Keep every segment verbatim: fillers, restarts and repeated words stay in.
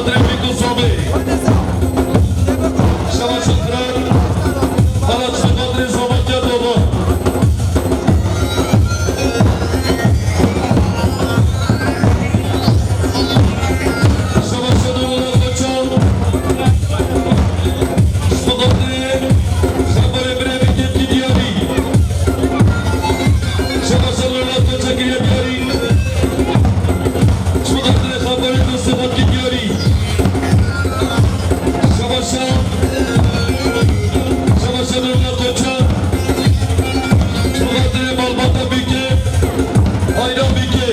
Trafîk û sobê. Şevaşa Kral, Xalaç Xatirê Zomakiya Dodo. Şevaşa Nurullah Koçan. Ji bo xatirê xeberê birê bike kî diyarî. Şevaşa Nurullah Koçan kiriye diyarî. Ji bo xatirê xeberê dostê xwe kî diyarî. Şevaşa, Şevaşa Nurullah Koçan. Ji bo xatirê malbata bike, ayna bike.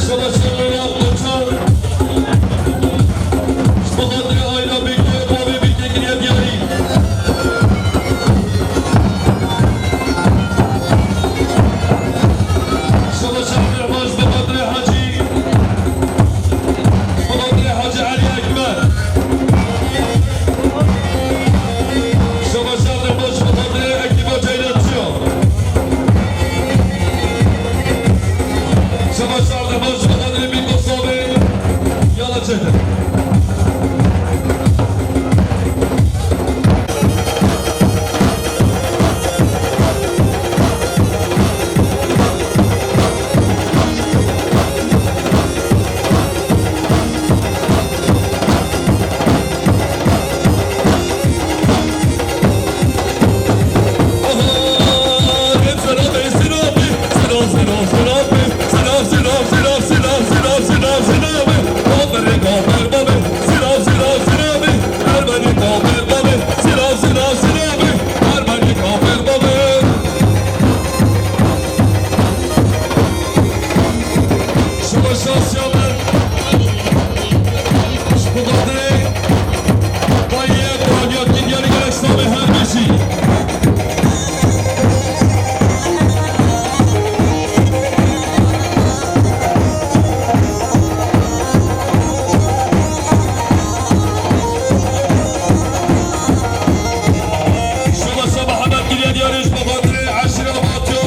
Şevaşa Nurullah Koçan. Ji bo xatirê ayna bike, bavê bike kiriye diyarî. Şevaşa Rehman ji bo xatirê Hacî. Ji bo xatirê Hacî Elî Ekber. Şevaşa Rehman ji bo xatirê ekîba Ceylançiya. Şevaşa Rehman ji bo xatirê Bîko Sabê. Yala çete. Şaşasya me. Ji bo xatirê dayê Tanya Kidyarî gelek slavê her bijî. Şevaşa Mihemed kiriye diyarî ji bo xatirê eşîra Batyo,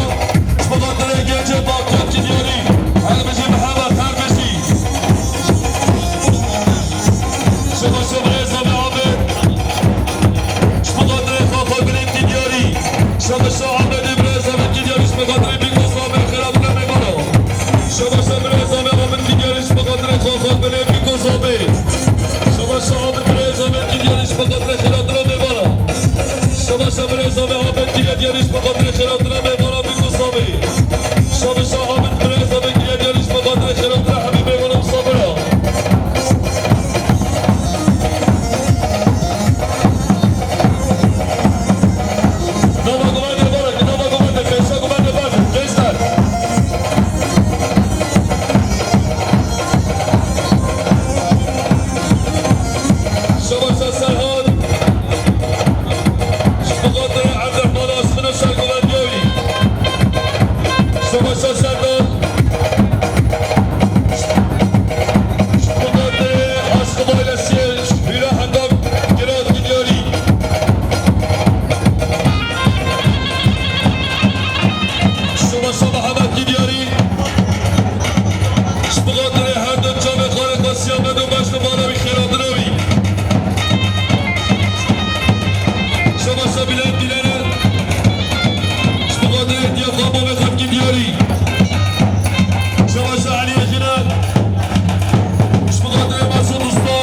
ji bo xatirê gêncê Batyo kiriye diyarî. Her bijî Mihemed, her bijî. Şevaşa birêza me Amed. Ji bo xatirê Xaxa Gulên kiriye diyarî. Şevaşa Amedê birêza me kiriye diyarî ji bo xatirê Bîko Sabê xêra bike mêvana. Şevaşa birêza me Amed kiriye diyarî ji bo xatirê Xaxa Gulên Bîko Sabê. Şevaşa Amed birêza me kiriye diyarî ji bo xatirê xêra bike mêvana. Şevaşa birêza me Amed kiriye diyarî ji bo xatirê xêra bike mêvana Bîko Sabê. Şevaşa Amed birêza me kiriye diyarî ji bo xatirê xêra bike hemî mêvana misafira. Nava guvendê barak, nava guvendê, pêşa guvendê barak, gençler. Şevaşa Serhat. Ji bo xatirê Evdehmana Asmin û Serguvendiyawî. Şevaşa Serdar. Ji bo xatirê Aşqi Baylesiyê, Hîra Hengam, Girat Gidyarî. Şevaşa Mihemed Gidyarî. Ji bo xatirê her du çavê xalê xwe Siyamed û Mecid û bala wî xêratina wî. Şevaşa Bîlal Bîlene. Ji bo xatirê diya xwe bavê xwe Gidyarî. Şevaşa Eliyê Xîna. Ji bo xatirê Mesûd Usta.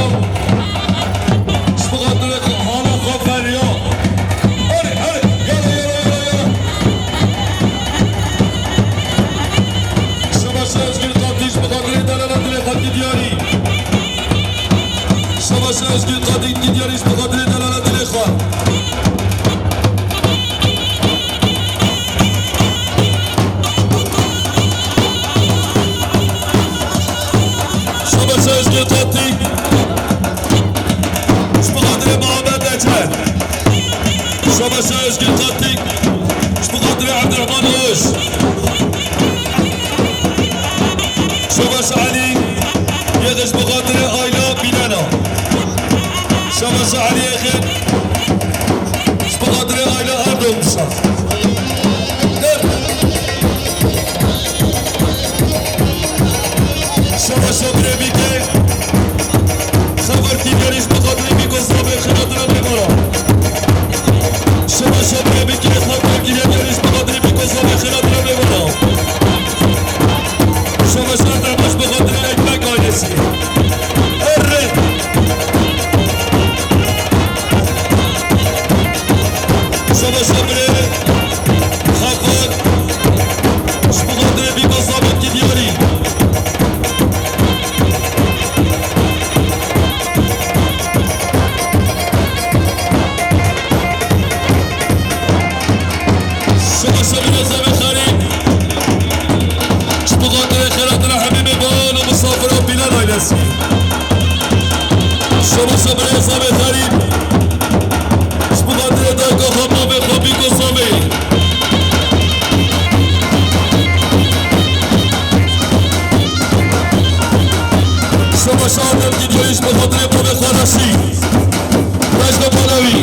Ji bo xatirê hala xwe Ferya. Erê, erê, yala, yala, yala, yala. Şevaşa Özgür Katî ji bo xatirê delala dilê xwe Gidyarî. Şevaşa Özgür Katî Gidyarî ji bo xatirê delala dilê xwe. Şevaşa Özgür Katî. Ji bo xatirê Muhammed Ecel. Şevaşa Özgür Katî. Ji bo xatirê Abdurrahman Oğuz. Şevaşa Elî. Yê ji bo xatirê Ayla Bîlena. Şevaşa Elî Yexin. Ji bo xatirê Ayla Erdoğan. Şevaşa birê Bîkê. Geliş bi xatirê babê xwe Reşîd. Beş de bana wî.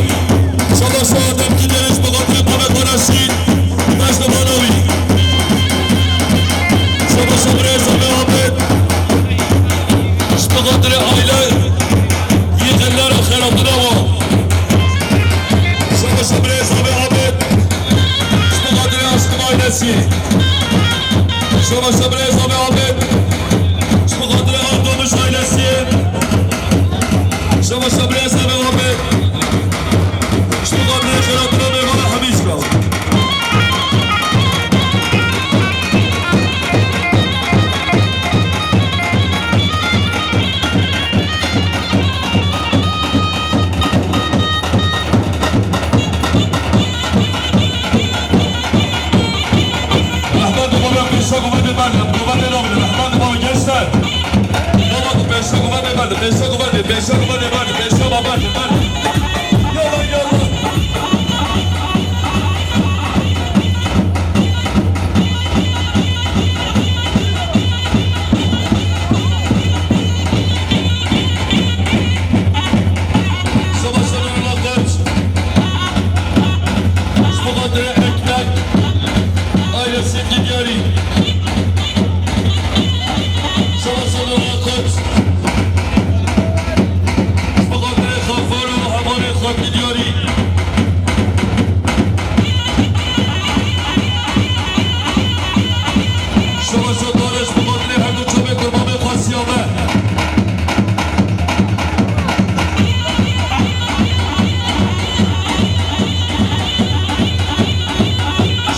Şaba şaba demkî geliş bi xatirê babê xwe Reşîd. Beş de bana wî. Şaba şaba rêza ve Ahmet. Ji bi xatirê aile yê xelera xeratina wa. Şaba şaba rêza ve Ahmet. Ji bi xatirê aşkım ailesi. Şaba şaba rêza ve Ahmet. Ji bo xatirê Ardomiş ailesî. Şaba şabriyê Sebe Wabê. Ji bo xatirê xêratina mêvana Hemîşka. Rehmet baba pêşa guvenê berde, guvenê nabîne. Rehmet baba gençler. Baba pêşa guvenê berde, pêşa guvenê, pêşa guvenê berde, pêşa baba berde, berde. Yalla, yalla. Savaşa Nurullah Koç. Ji bo xatirê Ekmek, ailesî Diyarî. Savaşa Nurullah Koç. Ji bo xatirê Xafar û hevalên xakî Diyarî. Savaşa Dariş bi xatirê her du çavê kurbanê xwe Siyame.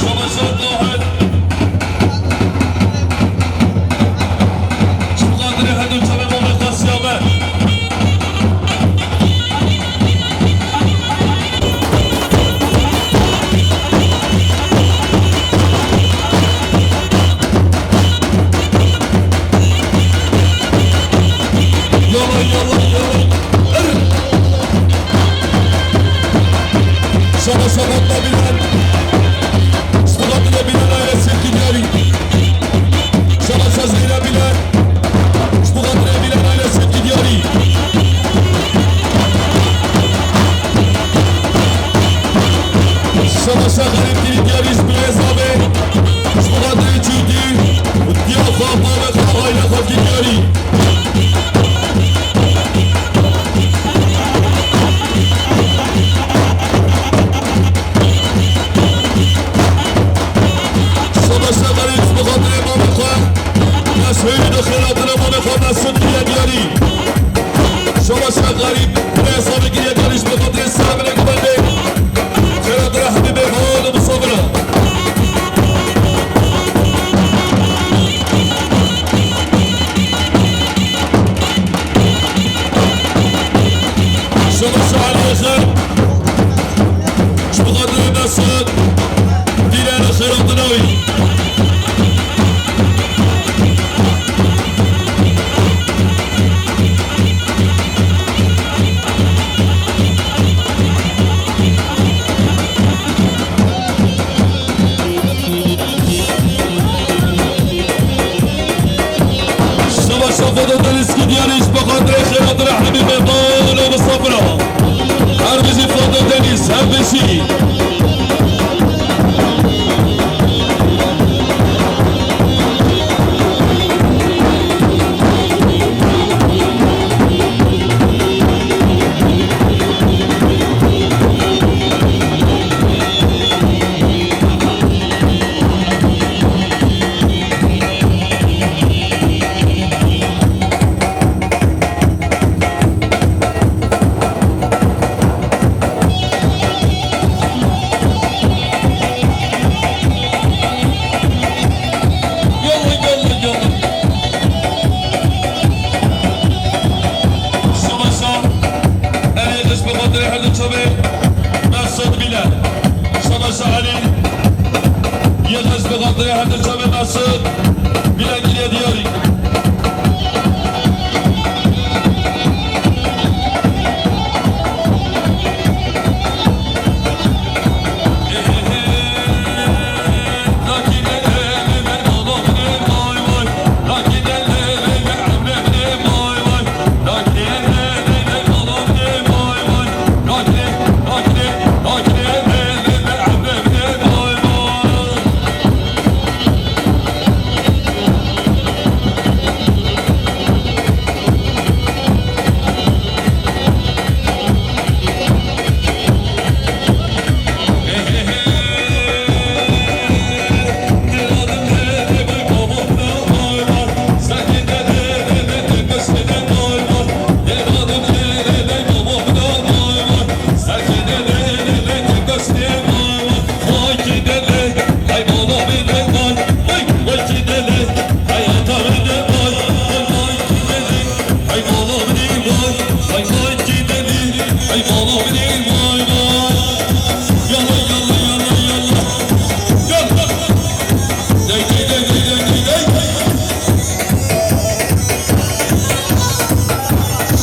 Savaşa Dahil. Ji bo xatirê her du çavê mamê xwe Siyame. Yalla, yalla, yalla. Er. Şaba şaba Bilal. Şaba Bilal, Bilal ailesi Diyarî. Şaba şaba Bilal. Ji bo xatirê Bilal ailesî Diyarî. Şaba şaba Xelîl Diyarî ji Bilal Zabê. Ji bo xatirê Cûdî. Diya xwe, bavê xwe, aile xwe Diyarî. Şaba şaba Xelîl ji bo xatirê mamê xwe. Dest hêlî de xêratina mamê xwe Mesûd kiriye Diyarî. Şaba şaba Xelîl, Bilal Zabê kiriye Diyarî ji bo xatirê Saminek Bendê. Xêratina hemî mêvan û misafira. Şaba şaba Elî Xel. Ji bo xatirê Mesûd. Dîlene xêratina wî. Şaba şaba Fadil Deniz Kidyaniş, bi xatirê xêratina hemî mêvan û misafira. Her bijî Fadil Deniz, her bijî.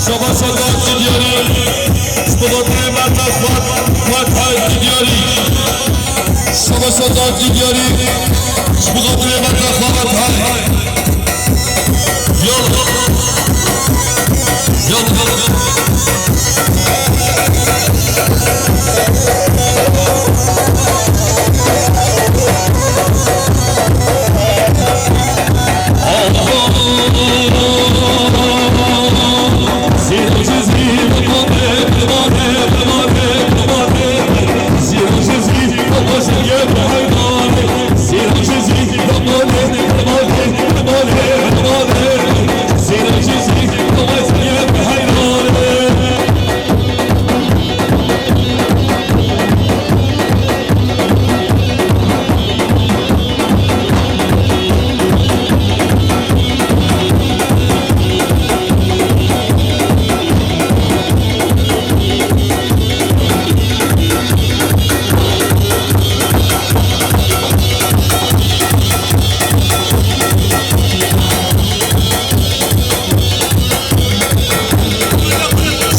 Şabaş Azad Diyarî, ji bo xatirê meta xwe, xwe tayê Diyarî. Şabaş Azad Diyarî, ji bo xatirê meta xwe, xwe tayê. Yallah. Yallah.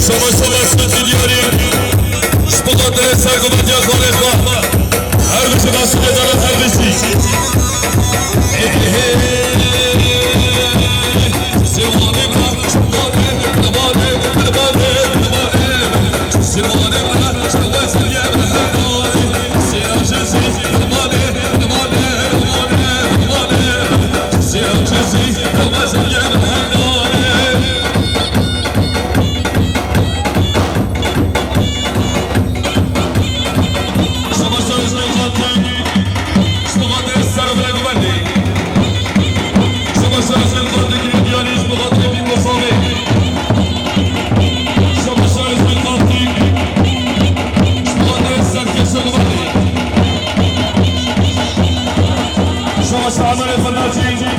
Şabaş, şabaş, Diyarî. Ji bo xatirê sergovendiya xalê xwe. Her bijî, Mesûdê Dara, her bijî. Şabaş Emelê Xellaçî, ji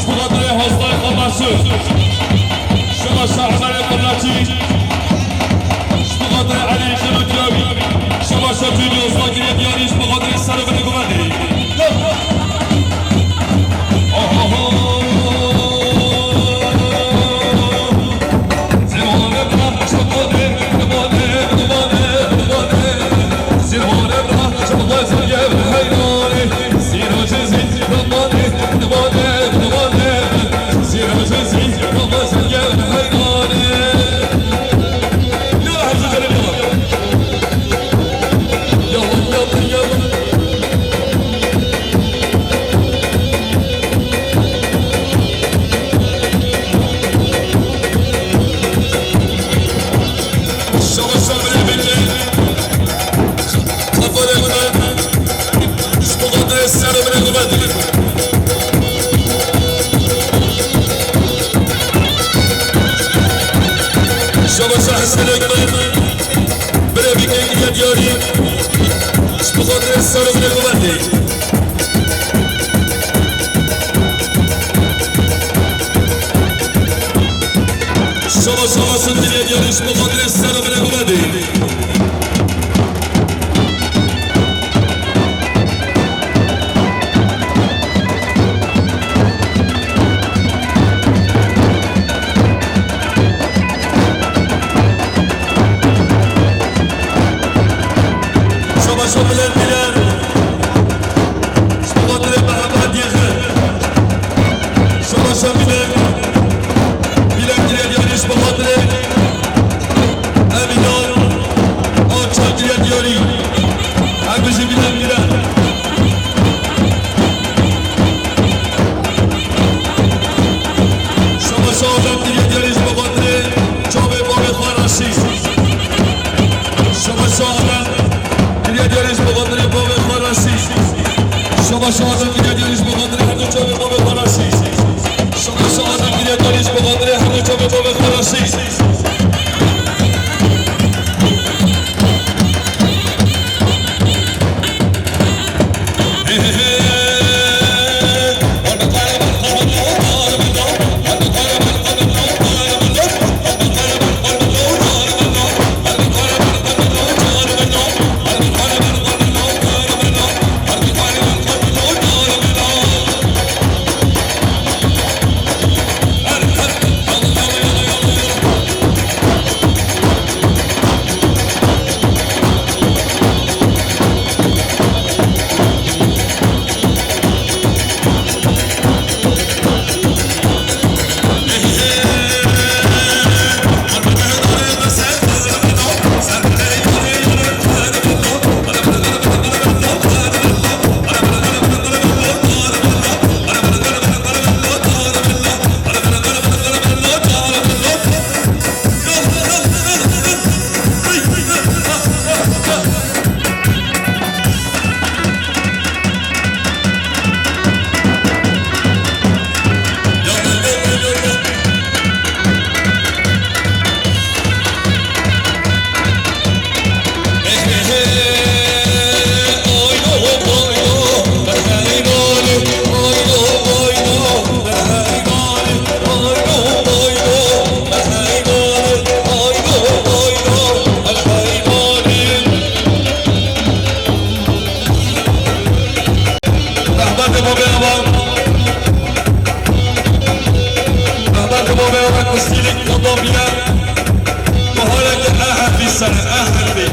bo xatirê Hostayê Xellaçî. Şabaş Emelê Xellaçî, ji bo xatirê Elî Xelotiyawî. Şabaş Tûnî Osman Girê Diyarî, ji bo xatirê ser û binê guvendê. Şabaş Hesenê Ekber. Birê bike Girê Diyarî. Ji bo xatirê ser û binê guvendê. Şabaş, şabaş, Girê Diyarî, ji bo xatirê ser û binê guvendê. Şabaşa Bülent Bilen. Ji bo xatirê Mehmet Yexin. Şabaşa Bülent. Bülent Bilen, yanî ji bo xatirê Ev înan a çar Girê Diyarî. Her bijî Bîlal Bîlal. Şabaş Adem Girê Diyarî ji bo xatirê çavê bavê xwe Reşîd. Şabaş Adem Girê Diyarî ji bo xatirê Guhareke E herfî ser, E herfî.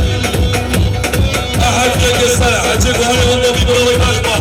E herfiyeke ser, hecê guharê wan bavî bira wê merheba.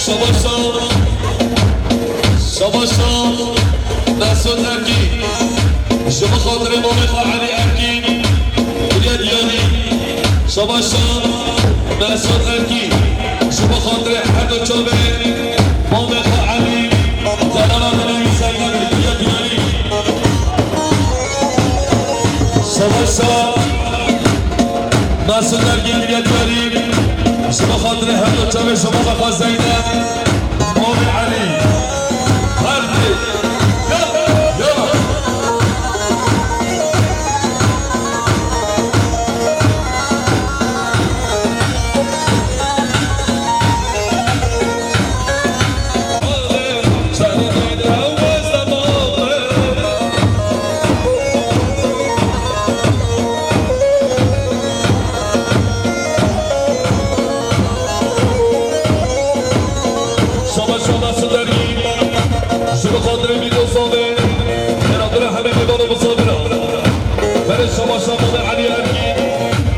Şabaşa, şabaşa, Mesut Erkî. Ji bo xatirê mamê xwe Elî Erkî, kiriye diyarî. Şabaşa, Mesut Erkî. Ji bo xatirê her du çavê mamê xwe Elî, zelala dinê wî Zeynebê, kiriye diyarî. Şabaşa, Mesut Erkî kiriye diyarî. Ji bo xatirê her du çavê ji mamê xwe Zeynep, mamê Elî. Her du. Ya, ya. Şabaş şabaş derî, ji bo xatirê Mîrosavê, xêratira hemê mêvan û misafira. Berê şabaşa mamê Elî Erkî,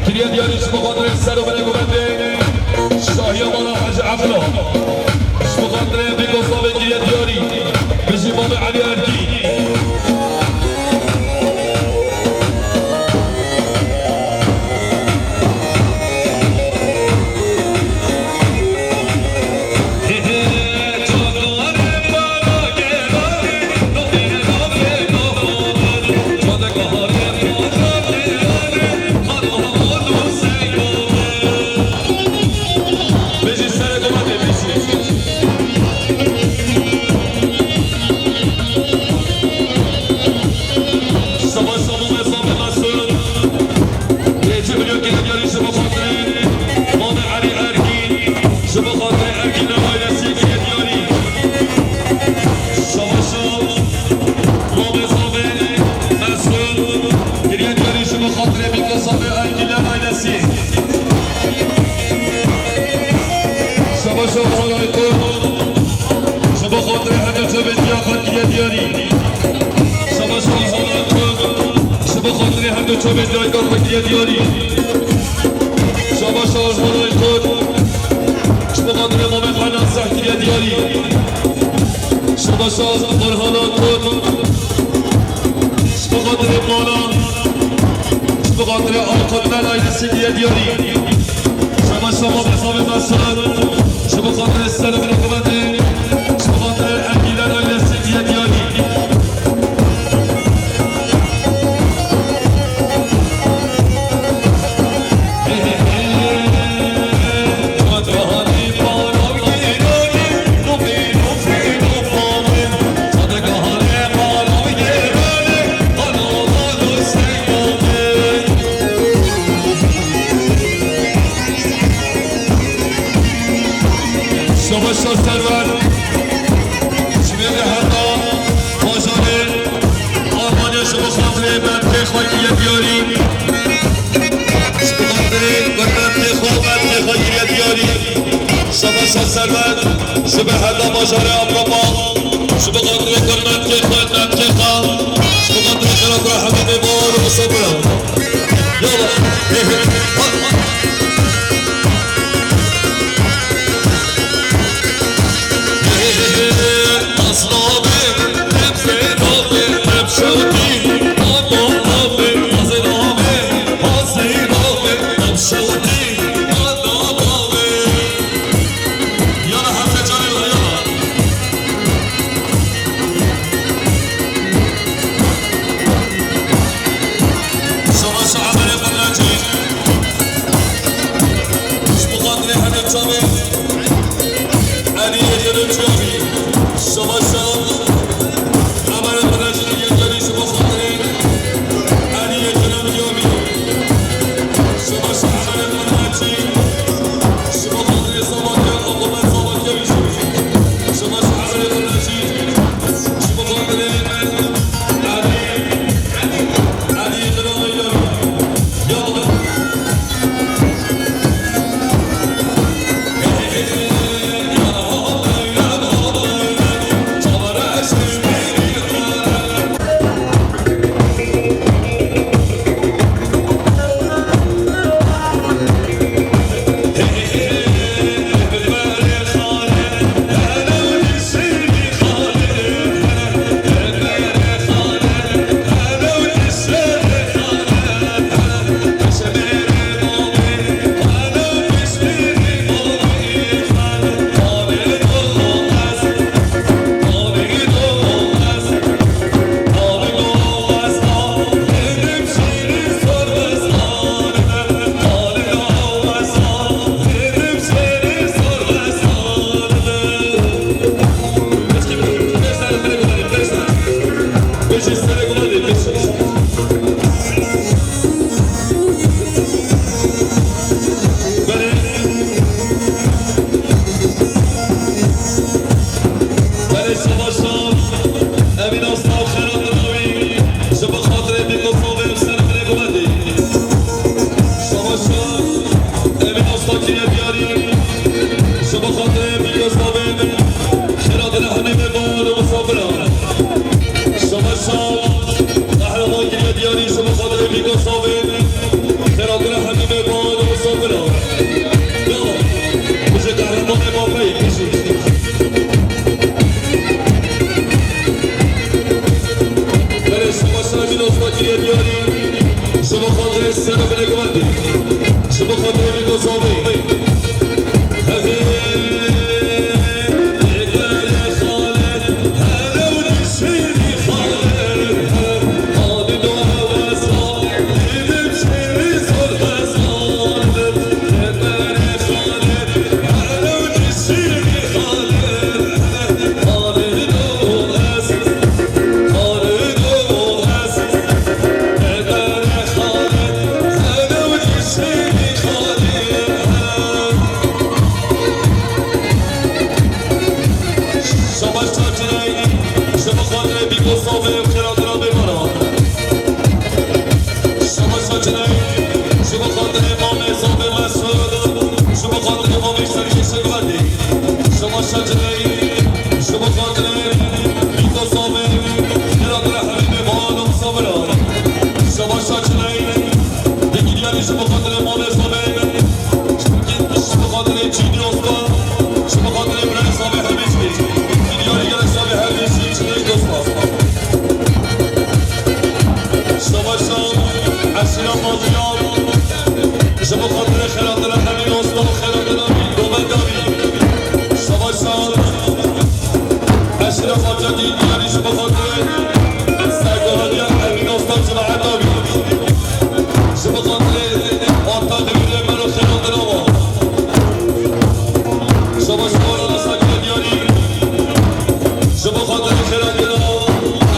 kiriye diyarî ji bo xatirê ser û binê govendê, şahiya mala Hecî Efna. Ji bo xatirê Mîrosavê kiriye diyarî, bijî mamê Elî Erkî. Bêjî serê domatê bêjî. Şabaş Alay Kurt, ji bo xatirê her du çavên diya xwe kiriye diyarî. Şabaş Alay Kurt, ji bo xatirê her du çavên dayika xwe kiriye diyarî. Şabaş Alay Kurt, ji bo xatirê mamê xwe Naseh kiriye diyarî. Şabaş Burhan Kurt, ji bo xatirê mala, ji bo xatirê Akatmel ailesê kiriye diyarî. Şabaş Şaban Mesabê Mesut, ji bo xatirê Selemê Rêkûmetê, ji bo xatirê Engîler ailesê kiriye diyarî. Şabaş Şah Serwer, ji vê re heta bajarê Almanya ji bo xatirê mendê xwe kiriye diyarî. Ji bo xatirê gurmetê xwe, mendê xwe kiriye diyarî. Şabaş Şah Serwer, ji bo heta bajarê Ewropa, ji bo xatirê gurmetê xwe, mendê xwe, ji bo xatirê xelat re hemî bêvar û sabir. Yala. Hey, hey. Ha, ha. Şabaş Emelê Xurracî. Ji bo xatirê her du çavên Elî Yekînû Ciyabî. Şabaş Emelê Xurracî Yekînû ji bo xatirê Elî Yekînû Ciyabî. Şabaş Emelê Xurracî. Ji bo xatirê Sabatê, Apomet Sabatê wî jî. Şabaş Emelê Xurracî. Ji bo xatirê Elî. Belê şabaş şav, Emîn Aslan Xerat Navî, ji bo xatirê Bîko Savê ser binê gumetî. Şabaş şav, Emîn Aslan kiriye diyarî, ji bo xatirê Bîko Savê, Xerat Rehmî, mêvan û misafiran. Şabaş şav, Qehreman kiriye diyarî, ji bo xatirê Bîko Savê, Xerat Rehmî, mêvan û misafiran. Yala, bijî qehremanê mafeyî, bijî. Belê şabaş Emîn Aslan kiriye diyarî, ji bo xatirê ser binê gumetî, ji bo xatirê Bîko Savê. Hevî. Şafakî diyarî ji bo xatirê sergohaniya Emîn Ostan ji me erdabî. Ji bo xatirê orta divîrê me ro xêrandina wan. Şabaş wan rasa kire diyarî. Ji bo xatirê xêrandina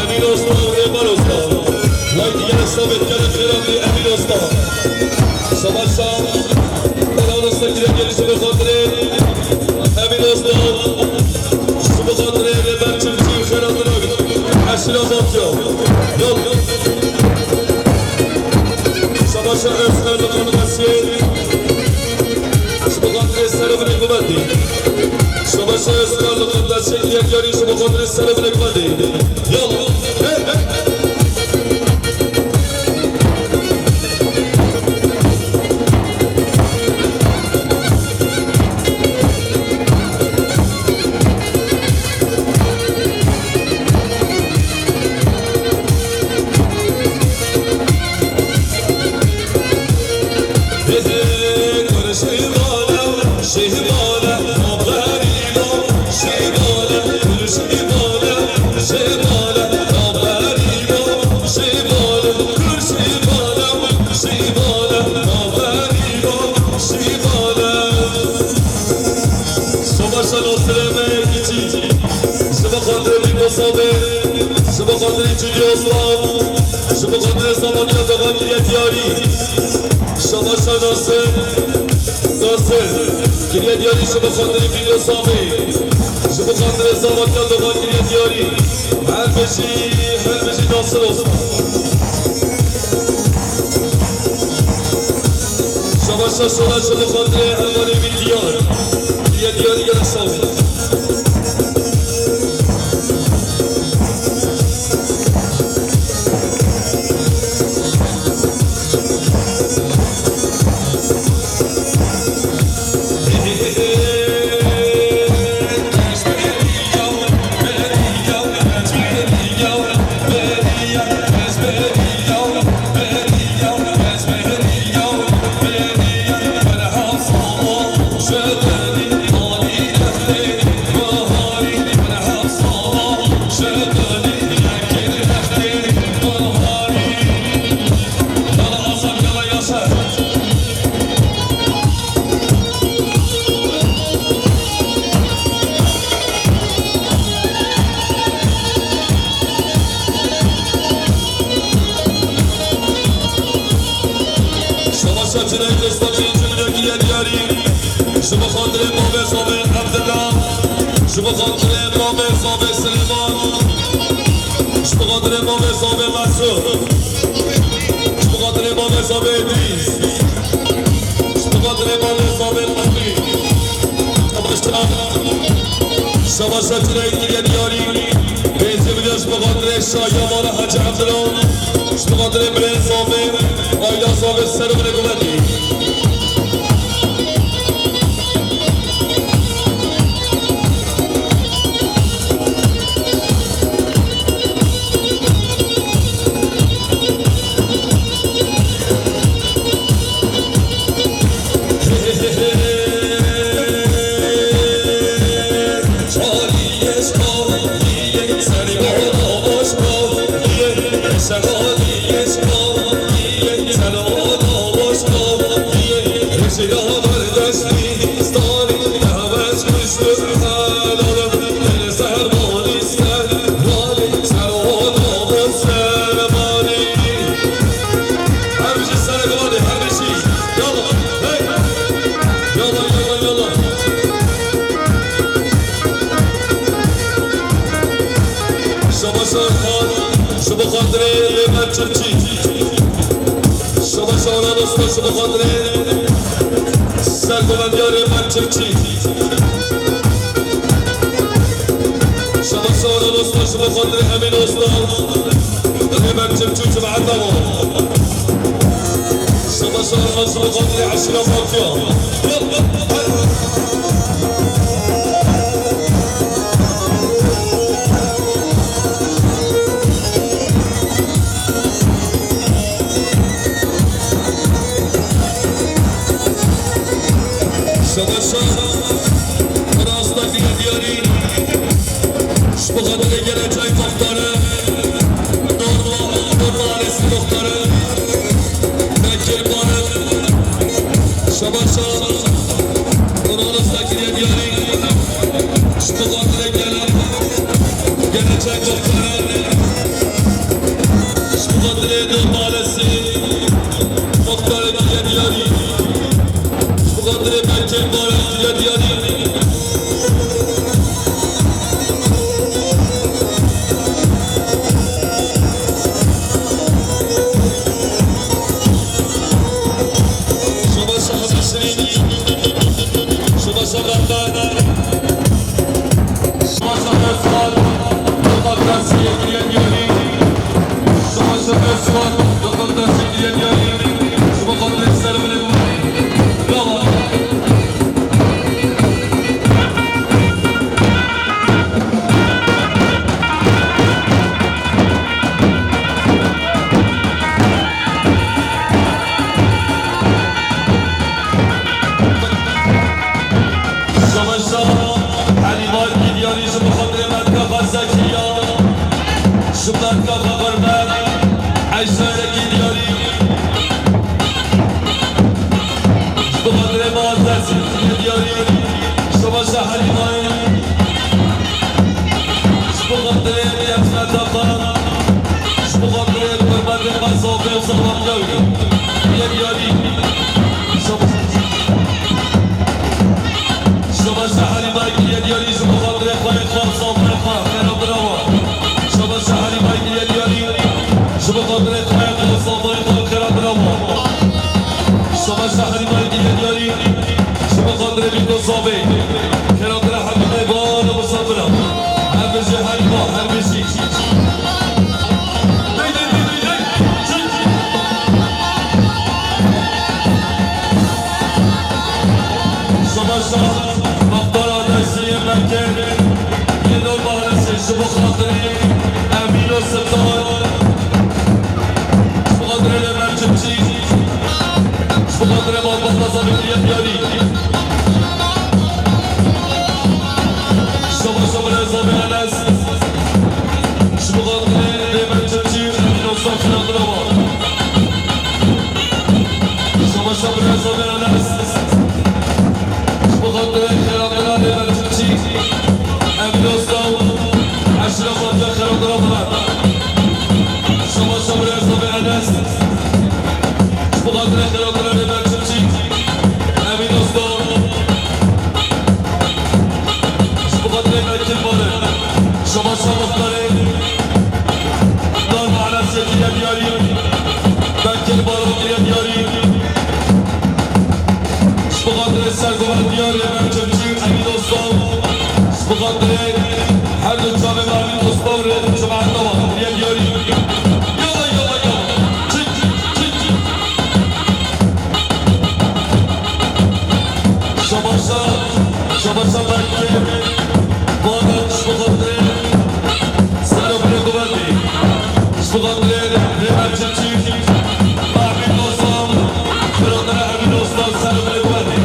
Emîn Ostan û Êmer Ostan. Way digere sabit kere xêrandî Emîn Ostan. Şabaş wan rasa kire diyarî ji bo xatirê Emîn Ostan. Ji bo xatirê Rêber Çimçî û xêrandina wî. Eşîra Batya. Yol. Şabaşa Özkan li Qandasiyê. Ji bo xatirê serê binê gumetî. Şabaşa Özkan li Qandasiyê, kiriye diyarî ji bo xatirê serê binê gumetî. Yol. Hey, hey. Savaşa Nasirê me yekî çî. Ji bo xatirê Bîblo Samê, ji bo xatirê Cûdî Osman, ji bo xatirê Samaniya Dogan kiriye diyarî. Şabaşa Nasir, Nasir, kiriye diyarî ji bo xatirê Bîblo Samê, ji bo xatirê Samaniya Dogan kiriye diyarî. Her bijî, her bijî Nasir Osman. Şabaşa Şoreş ji bo xatirê Elwanê Mîtiyar. Kiriye diyarî gere sawî. Şabaşa Cüneyt Êstafî ji min re kiriye diyarî. Ji bo xatirê Mamê Zavê Evdila. Ji bo xatirê Mamê Zavê Silêman. Ji bo xatirê Mamê Zavê Mesûd. Ji bo xatirê Mamê Zavê Îdrîs. Ji bo xatirê Mamê Zavê Mehmî. Şabaşa Cüneyt kiriye diyarî. Bêzî bide ji bo xatirê şahiya mala Hecî Evdila. Ji bo xatirê birê Zavê, aîla Zavê ser û binê gumetî. Her bijî serê gumanê, her bijî. Yalla, hey. Yalla, yalla, yalla. Şabaşa Xan, ji bo xatirê Lêber Çimçî. Şabaşa Orhan Usta, ji bo xatirê sergovendiya Lêber Çimçî. Şabaşa Orhan Usta, ji bo xatirê Emîn Usta. Rêber Çimçî û cemaeta wan. Şabaşa Orhan, ji bo xatirê eşîra Fatya. Şabaşa rasta kiriye diyarî. Ji bo xatirê Bi xatirê gele, gele çend çend sene. Ji bo xatirê Dor Mahallesê, Muxtarê Diyarî. Ji bo xatirê Bekir Baran Diyarî. Şaba Şaba Şirîn. Şaba Şaba Şaba. Şabaşa Helîmayekî Diyarî ji bo xatirê metkafa Zekiya, ji metkafa Xurmet, Eyşayekî Diyarî, ji bo xatirê Muazzez Diyarî, Şabaşa Helîmayê, ji bo xatirê Yetmeta Xan, ji bo xatirê Xurmetê Qesabê û Salamyawî Diyarî, Şabaşa Şabaşa Helîmayekî Diyarî ji bo xatirê xwe yê xwe, safê xwe, xêra bira we. Şabaşa Helîmayekî Diyarî ji bo xatirê xwe yê xwe, safê xwe, xêra bira we. Şabaşa Helîmayekî Diyarî ji bo xatirê vî ku safê, xêra bira Helîmayê bala musafira. Her bijî Helîma, her bijî. Şabaşa Muxtara Destiyê Mekê, yê Dor Mahallesê ji bo xatirê Emîno Sitar, ji bo xatirê Lê Merçimçî, ji bo xatirê Malbata Zavê Diyarî. Şabaşa Birêza Enes. Ji bo xatirê Lê Merçimçî, Emîn Osman, xêra bira we. Şabaşa Birêza Enes. Ji bo xatirê xêra bira Lê Merçimçî, Emîn Osman, Eşref Hoca, xêra bira we. Şabaşa Birêza Enes. Ji bo xatirê xêra bira Lê Merçimçî, Emîn Osman. Ji bo xatirê Bekir Barê, Şabaşa Muxtarê Dor Mahallesê kiriye diyarî, Bekir Baran kiriye diyarî. Ji bo xatirê Sergovan Diyarê Merçimçî Emîn Osman, ji bo xatirê her du çavê Emîn Osman rê cemaeta wan kiriye diyarî. Yala, yala, yala. Çik, çik, çik. Şabaşa, şabaşa Bekir Baran ji bo xatirê Serokê Rêkovetê, ji bo xatirê Rêber Çimçî, Emîn Osman, Biradera Emîn Osman, Serokê Rêkovetê.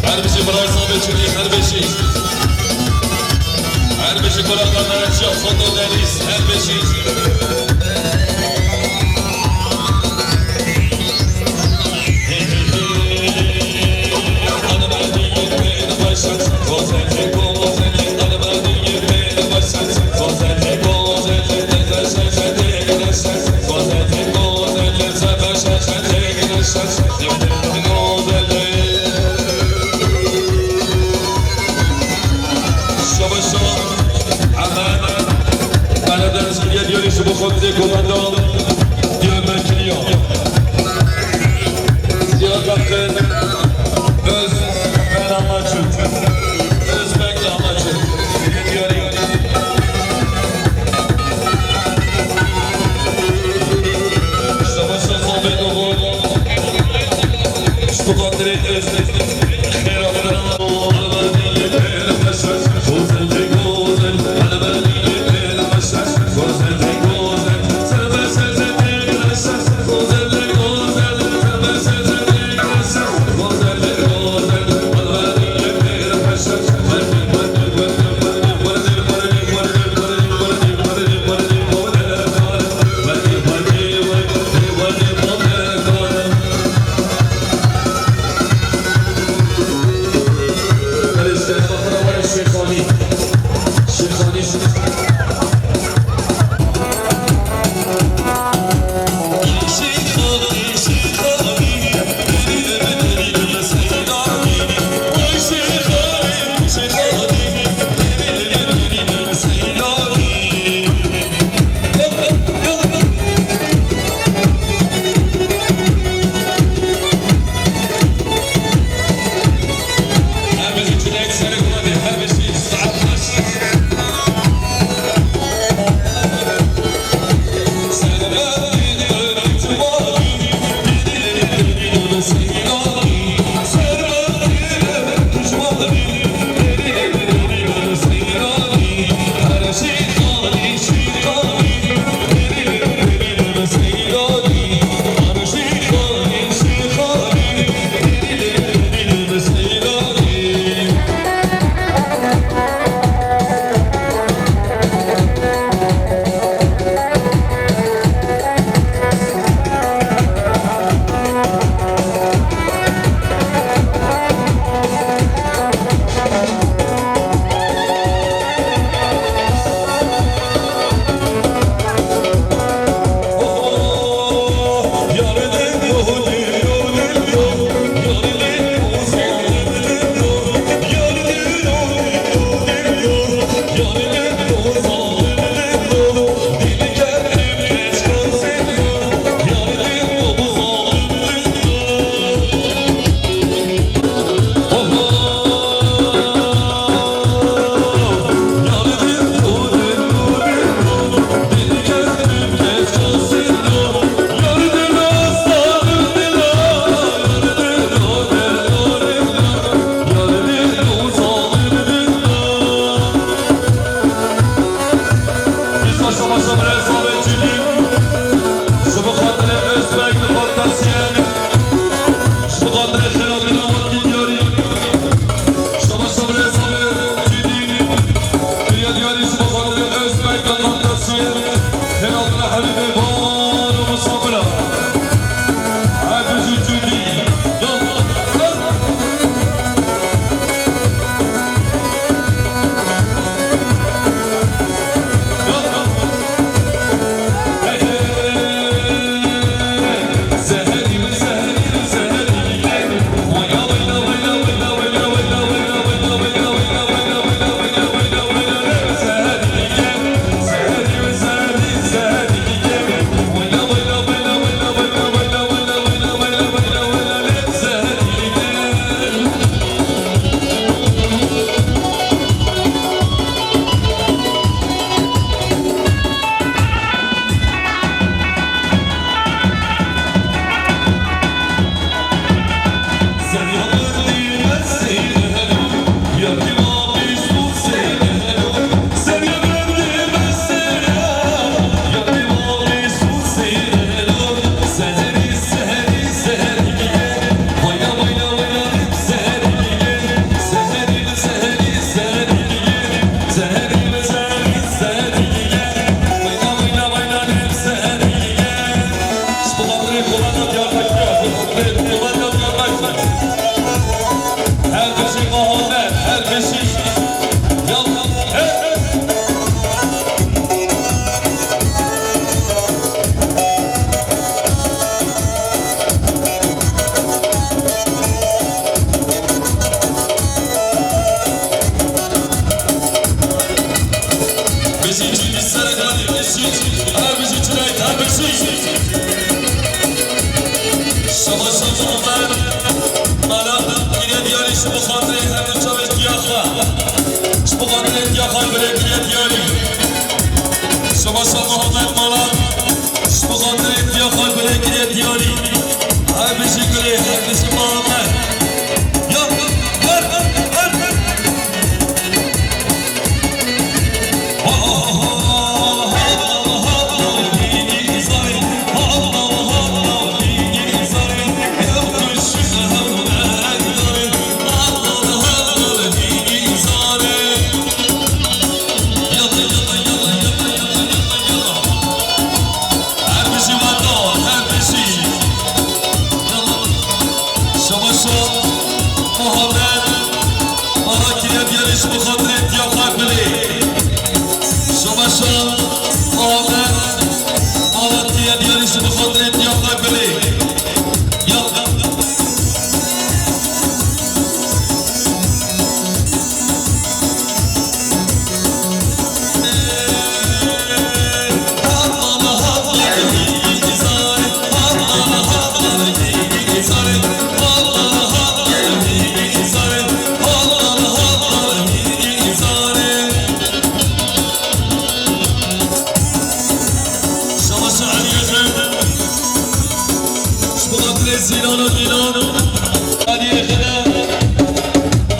Her bijî birayê Sabê Çûlî, her bijî. Her bijî kura Qemereçiya Foto Denîz, her bijî. Şabaş şabaş. Hemen Karadeniz Kurye diyor işi bu konuda komando. Diyarbakır yok. Diyarbakır. Öz ben anlatayım. Özbek anlatayım. Diyor. Şabaş şabaş. Ji bo xatirê ez xêra xwe Şabaş Muhammed, mala kiriye diyarî ji bo xatirê her du çavê tiya xwe. Ji bo xatirê tiya xwe gulê kiriye diyarî. Şabaş Muhammed, mala ji bo xatirê tiya xwe gulê kiriye diyarî. Her bijî gulê, her bijî Muhammed. Ya, her, her, her. Şabaşo Muhammed, mala kiriye diyarî ji bo xatirê tiya xwe gulê. Şabaşo Muhammed, mala kiriye diyarî ji bo xatirê tiya xwe gulê. Ya. Şabaş Elî Xêr. Ji bo xatirê Zîlan û Dîlan. Elî Xêr.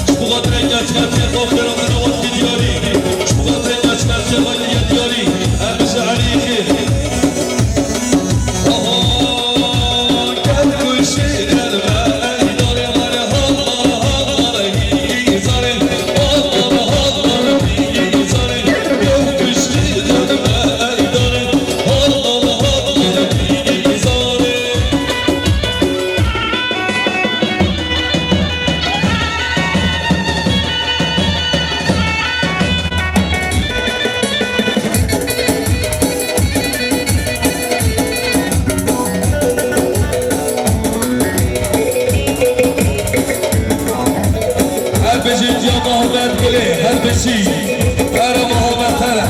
Ji bo xatirê keçketiyê xwe xêra min û wextî diyarî. Ji bo xatirê keçketiyê xwe kiriye diyarî. Her bijî Elî Xêr. Her bijî ya Muhammed Gulê, her bijî. Here Muhammed, here.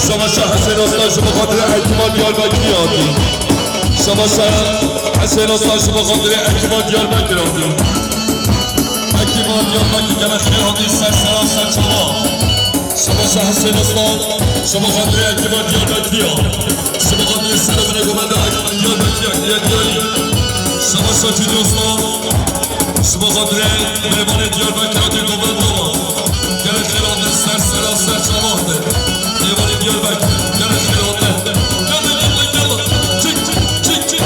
Şabaşa Hesên Aslan ji bo xatirê Îtîma Diyarbekirî hatî. Şabaşa. Hesên Aslan ji bo xatirê ekiba Diyarbekir hatî. Ekiba Diyarbekir gele xêr hatî ser sera ser çava. Ji bo Hesên Aslan, ji bo xatirê ekiba Diyarbekiriya. Ji bo xatirê serê binê govenda Diyarbekiriya, Diyar Diyarî. Ji bo Şaçî Dostan, ji bo xatirê mêvanê Diyarbekir hatî govenda wan. Gele xêr hatin ser sera ser çava hatin. Mêvanê Diyarbekir, gele xêr hatin. Gele, gele, gele. Çik, çik, çik, çik.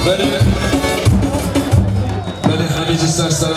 Belê, belê, hemî ji ser sera.